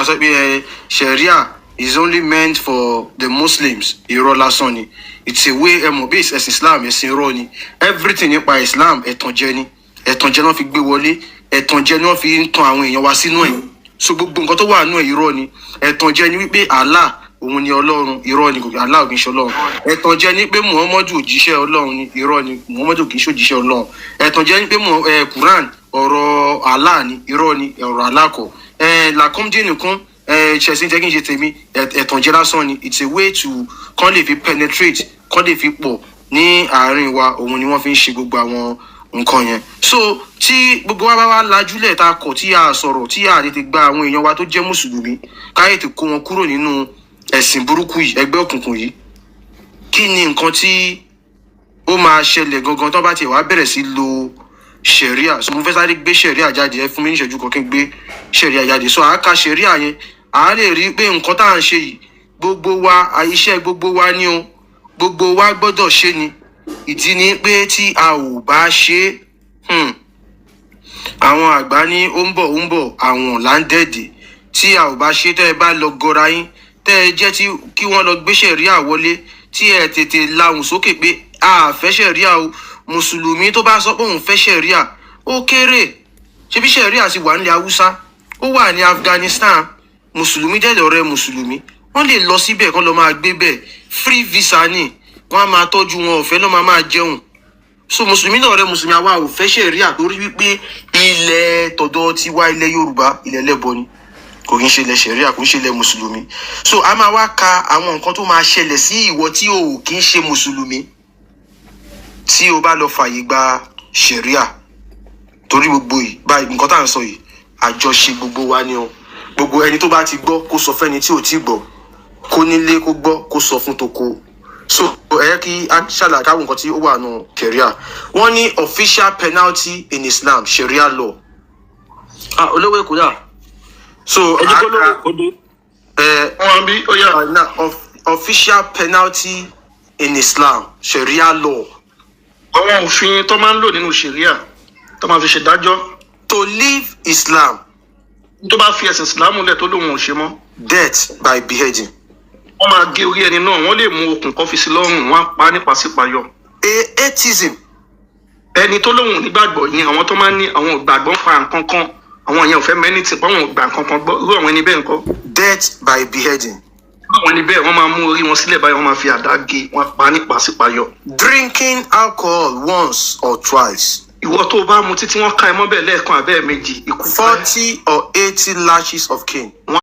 Máa sọ pé ẹ Sharia is only meant for the Muslims. Irọ́ lásán ni. It's a way, ẹ mọ̀ bí ẹ̀sìn Islam, ẹ̀sìn irọ́ ni. Everything nípa Islam, ẹ̀tànjẹ ni. Ẹ̀tànjẹ náà fi gbé wọlé, ẹ̀tànjẹ ni wọ́n fi ń tan àwọn èèyàn wa sínú ẹ̀. So gbogbo nǹkan tó wà nínú ẹ̀, irọ́ ni. Ẹ̀tànjẹ ni wípé Allah òun ni Ọlọ́run. Irọ́ ni, kò Allah ò kì í ṣe Ọlọ́run. Ẹ̀tànjẹ ni pé Muhammadu òjíṣẹ́ Ọlọ́run ni. Irọ́ ni, Muhammadu kì í ṣe òjíṣẹ́ Ọlọ́run. Ẹ̀tànjẹ ni pé Quran, ọ̀rọ̀ Allah ni. Irọ́ ni, ọ̀rọ̀ Allah kọ́. Lakum dinukum, ṣẹ̀sìn jẹ́ kí n ṣe tèmi, ẹ̀tànjẹ lásán ni. It's a way to kán lè fi penetrate, kán lè fi pọ̀ ní àárín wa. Òun ni wọ́n fi ń ṣe gbogbo àwọn nǹkan yẹn. So tí gbogbo wa bá wá lajúlẹ̀, tá a kọ̀, tí a sọ̀rọ̀, tí a tètè gba àwọn èèyàn wa tó jẹ́ mùsùlùmí, káyé tètè kó wọn kúrò nínú ẹ̀sìn burúkú yìí, ẹgbẹ́ òkùnkùn yìí, kí ni nǹkan tí ó máa ṣẹlẹ̀ gangan tó bá tiẹ̀ wá bẹ̀rẹ̀ sí lo Sharia? So mo fẹ́ sáré gbé Sharia jáde. Ẹ fún mi ní ìṣẹ́jú kan kí n gbé Sharia jáde. So àá ka Sharia yẹn, àá lè rí i pé nǹkan tá à ń ṣe yìí, gbogbo wa, iṣẹ́ gbogbo wa ni o. Gbogbo wa gbọ́dọ̀ ṣe ni. Ìdí ni pé tí a ò bá ṣe é, àwọn àgbà ní ó ń bọ̀, ó ń bọ̀, àwọn là ń dẹ̀dẹ̀. Tí a ò bá ṣe, tẹ́ ẹ bá lọ gọra yín, tẹ́ ẹ jẹ́ tí kí wọ́n lọ gbé Sharia wọlé, tí ẹ tètè lahùn sókè pé a fẹ́ Sharia o. Mùsùlùmí tó bá sọ pé òun fẹ́ Sharia, ó kéré. Ṣebí Sharia sì wà nílẹ̀ Haúsá, ó wà ní Afghanistan. Mùsùlùmí jẹ́ ọ̀rẹ́ mùsùlùmí, wọ́n lè lọ síbẹ̀ kán lọ máa gbé bẹ̀. Free visa ni, wọ́n á máa tọ́jú wọn, ọ̀fẹ́ lọ́ máa máa jẹun. So mùsùlùmí náà rẹ mùsùlùmí, àwa ò fẹ́ Sharia torí wípé ilẹ̀ tọ̀dọ̀ tiwa, ilẹ̀ Yorùbá, ilẹ̀ ẹlẹ́bọ ni. Kò kí ń ṣe ilẹ̀ Sharia, kò ń ṣe ilẹ̀ mùsùlùmí. So a máa wá ka àwọn nǹkan tó máa ṣẹlẹ̀ sí ìwọ tí o kì í ṣe mùsùlùmí tí o bá lọ fààyè gba Sharia. Torí gbogbo yìí báyìí, nǹkan tá à ń sọ yìí, àjọṣe gbogbo wa ni o. Gbogbo ẹni tó bá ti gbọ́, kó sọ fẹ́ni tí ò tí gbọ́, kó nílé kó gbọ́, kó sọ fún toko. So ẹ yẹ kí a ṣàlàyé káwọn nǹkan tí ó wà nù Sharia. Wọ́n ní official penalty in Islam, Sharia law. Ah, olówó Èkó dà. So Ẹ jẹ́ kó lówó Èkó dé. Ẹ Wọn bí ó yà. Na official penalty in Islam, Sharia law. Àwọn òfin tó máa ń lò nínú Sharia tó máa fi ṣèdájọ́. To leave Islam. Tó bá fi ẹ̀sìn Ìsìlámù lẹ̀, tó lóun ò ṣe mọ́. Death by beheading. Wọ́n máa gé orí ẹni náà, wọ́n lè mú okùn kan fi sí lọ́rùn, wọ́n á pa á nípasípayọ. Atheism. Ẹni tó lóun ò nígbàgbọ́ yẹn, àwọn tó máa ń ní àwọn ò gbàgbọ́ pa nǹkan kan, àwọn yẹn ò fẹ́ mẹ́ni tì pé àwọn ò gbà nǹkan kan gbọ́, irú àwọn ẹni bẹ́ẹ̀ ńkọ́? Death by beheading. Irú àwọn ẹni bẹ́ẹ̀, wọ́n máa mú orí wọn sílẹ̀ báyìí, wọ́n máa fi àdá gé, wọ́n á pa á nípasípayọ. Drinking alcohol once or twice. Ìwọ tó o bá mu títí wọ́n ká ẹ mọ́bẹ̀ lẹ́ẹ̀kan àbẹ́ẹ̀ méjì, ikú pa ẹ́. 40 or 80 lashes of cane. Wọ́n